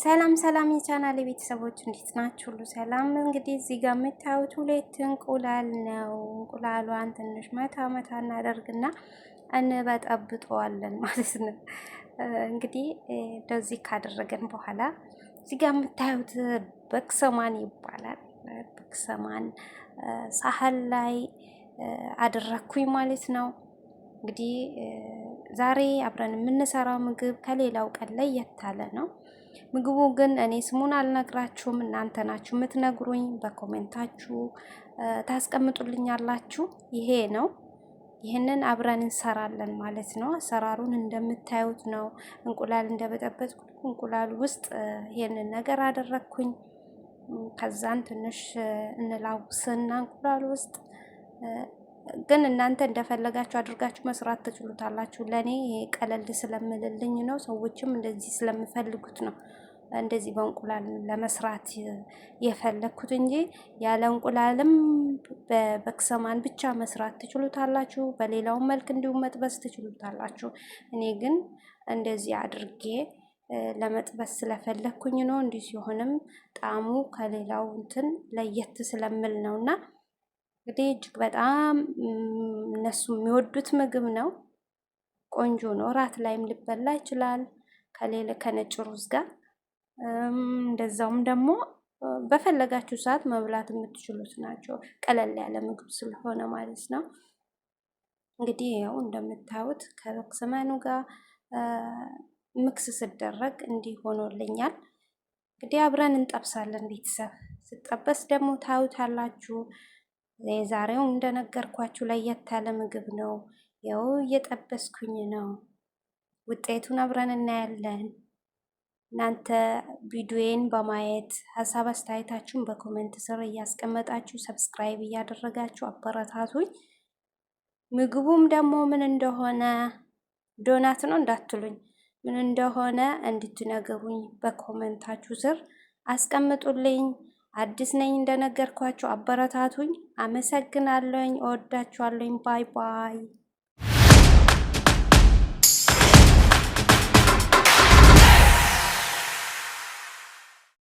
ሰላም ሰላም የቻናል ቤተሰቦች እንዴት ናችሁ? ሁሉ ሰላም። እንግዲህ እዚህ ጋር የምታዩት ሁለት እንቁላል ነው። እንቁላሏን ትንሽ መታ መታ እናደርግና እንበጠብጠዋለን ማለት ነው። እንግዲህ እንደዚህ ካደረገን በኋላ እዚህ ጋር የምታዩት በክሰማን ይባላል። በክሰማን ሳህን ላይ አደረግኩኝ ማለት ነው። እንግዲህ ዛሬ አብረን የምንሰራው ምግብ ከሌላው ቀን ለየት ያለ ነው። ምግቡ ግን እኔ ስሙን አልነግራችሁም፣ እናንተ ናችሁ የምትነግሩኝ። በ comment ኣችሁ ታስቀምጡልኛላችሁ። ይሄ ነው። ይህንን አብረን እንሰራለን ማለት ነው። አሰራሩን እንደምታዩት ነው። እንቁላል እንደበጠበጥኩ እንቁላል ውስጥ ይሄንን ነገር አደረግኩኝ። ከዛን ትንሽ እንላውስና እንቁላል ውስጥ ግን እናንተ እንደፈለጋችሁ አድርጋችሁ መስራት ትችሉታላችሁ። ለእኔ ቀለል ስለምልልኝ ነው። ሰዎችም እንደዚህ ስለምፈልጉት ነው እንደዚህ በእንቁላል ለመስራት የፈለግኩት እንጂ ያለ እንቁላልም በበክሰማን ብቻ መስራት ትችሉታላችሁ። በሌላው መልክ እንዲሁም መጥበስ ትችሉታላችሁ። እኔ ግን እንደዚህ አድርጌ ለመጥበስ ስለፈለግኩኝ ነው። እንዲህ ሲሆንም ጣዕሙ ከሌላው እንትን ለየት ስለምል ነው እና እንግዲህ እጅግ በጣም እነሱ የሚወዱት ምግብ ነው። ቆንጆ ነው። እራት ላይም ሊበላ ይችላል ከሌለ ከነጭ ሩዝ ጋር እንደዛውም ደግሞ በፈለጋችሁ ሰዓት መብላት የምትችሉት ናቸው። ቀለል ያለ ምግብ ስለሆነ ማለት ነው። እንግዲህ ያው እንደምታዩት ከበክሰመኑ ጋር mix ስደረግ እንዲህ ሆኖልኛል። እንግዲህ አብረን እንጠብሳለን ቤተሰብ። ስጠበስ ደግሞ ታዩታላችሁ። የዛሬው እንደነገርኳችሁ ለየት ያለ ምግብ ነው። ያው እየጠበስኩኝ ነው። ውጤቱን አብረን እናያለን። እናንተ ቪዲዮዬን በማየት ሀሳብ አስተያየታችሁን በ comment ስር እያስቀመጣችሁ subscribe እያደረጋችሁ አበረታቱኝ። ምግቡም ደግሞ ምን እንደሆነ ዶናት ነው እንዳትሉኝ፣ ምን እንደሆነ እንድትነግሩኝ በ comment ኣችሁ ስር አስቀምጡልኝ። አዲስ ነኝ እንደነገርኳችሁ አበረታቱኝ። አመሰግናለሁኝ። እወዳችኋለሁኝ። Bye bye።